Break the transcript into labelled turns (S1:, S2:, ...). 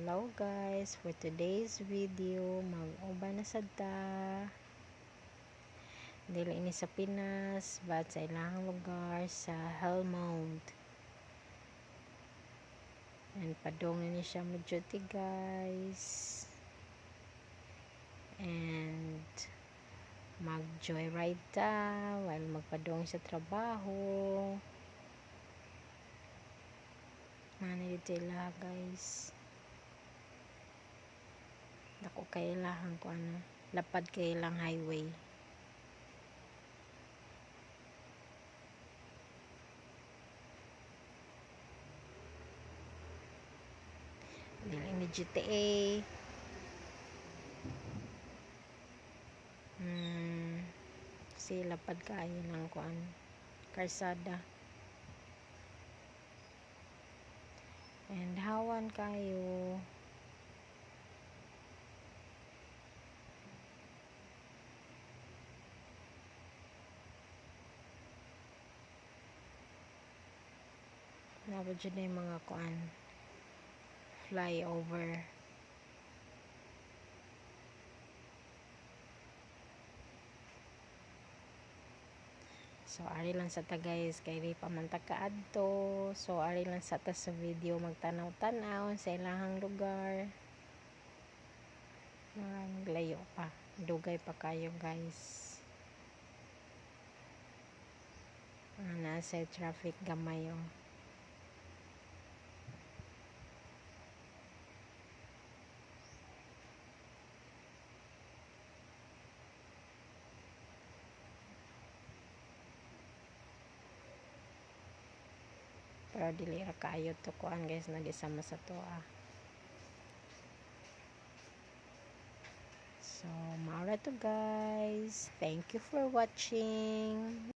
S1: Hello guys, for today's video, mag-uban na sad ta. Dili ni sa Pinas, but sa ilahang lugar sa Helmond. And padung na ni siya mo duty, guys. And mag joyride ta while magpadung sa trabaho. Mana dito ila, guys. Dako kay ilahang kuan, lapad kay ilang highway. Dili ni GTA. Kasi lapad kaayo ng kuan, karsada. And hawan kayo. Naa ba jud na mga kuan, flyover. So ari lang sa ta, guys, kay di pa man ta kaadto. So ari lang sa ta sa video magtanaw-tanaw sa ilahang lugar. Layo pa, dugay pa kayo, guys. Ah, nasa traffic gamay oh. Pero dili ra kaayo to kuan, guys, na di sama sa toa. So mao ra to, guys. Thank you for watching.